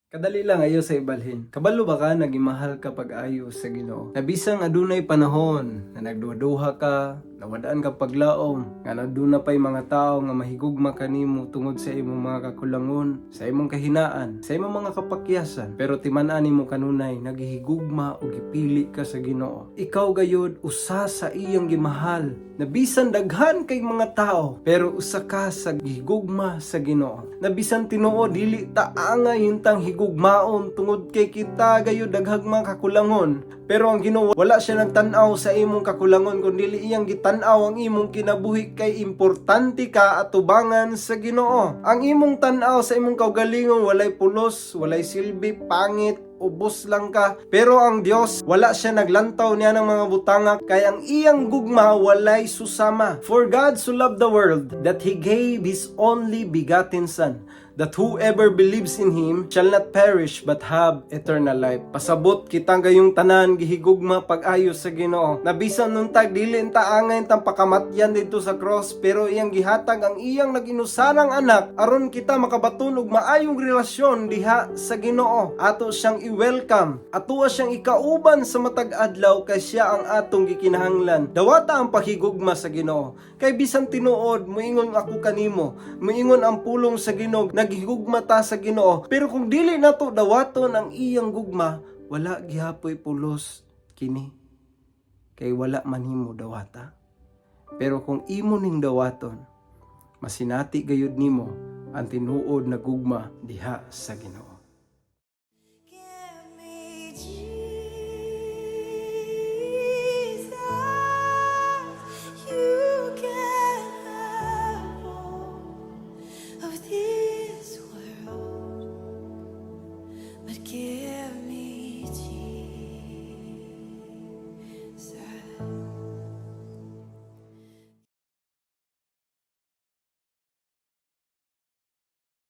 Kadali lang ayo sa ibalhin. Kabalo ba ka na gimahal ka pag-ayo sa Ginoo? Na bisang adunay panahon na nagduha-duha ka, nawadaan ka paglaom, nga aduna pay mga tao nga mahigugma kanimo tungod sa imong mga kakulangon, sa imong kahinaan, sa imong mga kapakyasan. Pero timan-an nimo kanunay nagihigugma o gipili ka sa Ginoo. Ikaw gayud usa sa iyang gimahal. Na bisan daghan kay mga tao, pero usa ka sa gihigugma sa Ginoo. Na bisan tinuod dili ta angay yuntang higugmaon tungod kay kita gayud daghang mga kakulangon. Pero ang Ginoo, wala siya nagtan-aw sa imong kakulangon kun dili iyang gitan-aw ang imong kinabuhi kay importante ka atubangan sa Ginoo. Ang imong tan-aw sa imong kaugalingon, walay pulos, walay silbi, pangit, ubos lang ka. Pero ang Dios, wala siya naglantaw niya ng mga butanga kay ang iyang gugma walay susama. For God so loved the world that He gave His only begotten Son, that whoever believes in Him shall not perish but have eternal life. Pasabot, kitang gayong tanan gihigugma pag-ayo sa Ginoo. Na bisan untag dili ta angay tang pakamatyan didto sa cross, pero iyang gihatag ang iyang nag-inusarang anak aron kita makabaton og maayong relasyon diha sa Ginoo. Ato siyang i-welcome, ato siyang ikauban sa matag adlaw kay siya ang atong gikinahanglan. Dawata ang paghigugma sa Ginoo. Kay bisan tinuod moingon ako kanimo, moingon ang pulong sa Ginoo, naghigugma ta sa Ginoo, pero kung dili nato dawaton ang iyang gugma, wala gihapoy pulos kini. Kay wala man nimo dawata. Pero kung imo ning dawaton, masinati gayud nimo ang tinuod na gugma diha sa Ginoo. Give me Jesus, you can have all of this world, but give me Jesus.